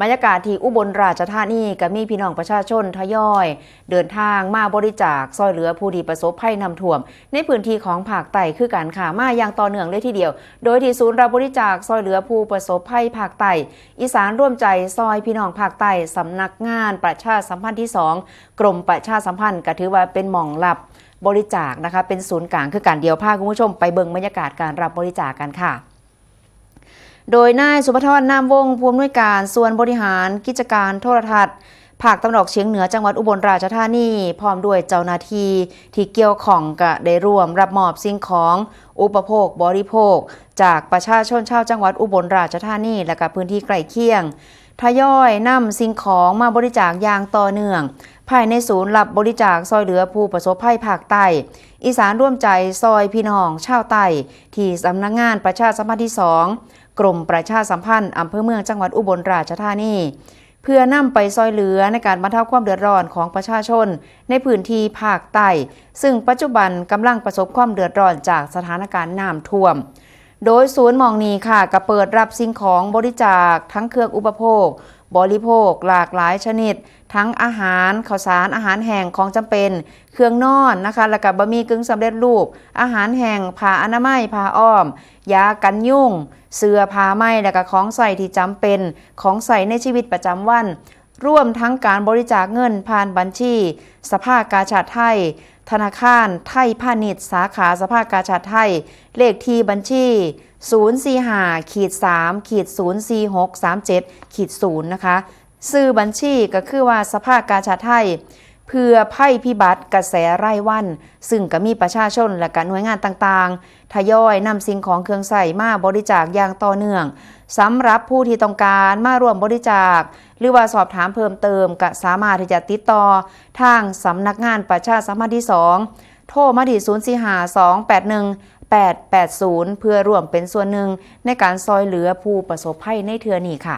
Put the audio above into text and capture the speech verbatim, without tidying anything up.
บรรยากาศที่อุบลราชธานีก็มีพี่น้องประชาชนทยอยเดินทางมาบริจาคซอยเหลือผู้ที่ประสบภัยน้ำท่วม ในพื้นที่ของภาคใต้คือกันค่ะ มาอย่างต่อเนื่องเลยทีเดียว โดยที่ศูนย์รับบริจาคซอยเหลือผู้ประสบภัยภาคใต้ อีสานร่วมใจซอยพี่น้องภาคใต้ สำนักงานประชาสัมพันธ์ที่สอง กรมประชาสัมพันธ์ก็ถือว่าเป็นหม่องรับบริจาคนะคะ เป็นศูนย์กลางคือกัน เดี๋ยวพาคุณผู้ชมไปเบิ่งบรรยากาศการรับบริจาคกันค่ะ โดยนายสุภทร นามวงศ์ ผู้อำนวยการส่วนบริหารกิจการโทรทัศน์ภาคตะวันออกเฉียงเหนือจังหวัดอุบลราชธานี พร้อมด้วยเจ้าหน้าที่ที่เกี่ยวข้องก็ได้ร่วมรับมอบสิ่งของอุปโภคบริโภค จากประชาชนชาวจังหวัดอุบลราชธานี และก็พื้นที่ใกล้เคียง ทยอยนำสิ่งของมาบริจาคอย่างต่อเนื่อง ภายในศูนย์รับบริจาคซอยเหลือผู้ประสบภัยภาคใต้ อีสานร่วมใจซอยพี่น้องชาวใต้ ที่สำนักงานประชาสัมพันธ์ที่สอง กรมประชาสัมพันธ์อำเภอเมืองจังหวัดอุบลราชธานี เพื่อนำไปซอยเหลือในการบรรเทาความเดือดร้อนของประชาชนในพื้นที่ภาคใต้ ซึ่งปัจจุบันกำลังประสบความเดือดร้อนจากสถานการณ์น้ำท่วม โดยศูนย์หม่องนี้ค่ะ ก็เปิดรับสิ่งของบริจาคทั้งเครื่องอุปโภค บริโภคหลากหลายชนิด ทั้งอาหาร ข้าวสาร อาหารแห้ง ของจำเป็น เครื่องนอนนะคะ แล้วก็บะหมี่กึ่งสำเร็จรูป อาหารแห้ง ผ้าอนามัย ผ้าอ้อม ยากันยุง เสื้อผ้าใหม่ แล้วก็ของใช้ที่จำเป็น ของใช้ในชีวิตประจำวัน รวมทั้งการบริจาคเงินผ่านบัญชีสภากาชาดไทย ธนาคารไทยพาณิชย์ สาขาสภากาชาดไทย เลขที่บัญชี ศูนย์สี่ห้า ขีด สาม ขีด ศูนย์สี่หก สามเจ็ด ขีด ศูนย์ นะคะ ชื่อบัญชีก็คือว่าสภากาชาดไทย เพื่อภัยพิบัติกระแสรายวัน ซึ่งก็มีประชาชนและก็หน่วยงานต่างๆ ทยอยนำสิ่งของเครื่องใช้มาบริจาคอย่างต่อเนื่อง สำหรับผู้ที่ต้องการมาร่วมบริจาค หรือว่าสอบถามเพิ่มเติม ก็สามารถที่จะติดต่อทางสำนักงานประชาสัมพันธ์ที่สอง โทรมาที่ ศูนย์สี่ห้า สองแปดหนึ่ง แปดแปดศูนย์ เพื่อร่วมเป็นส่วนหนึ่งในการซอยเหลือผู้ประสบภัยในเทื่อนี้ค่ะ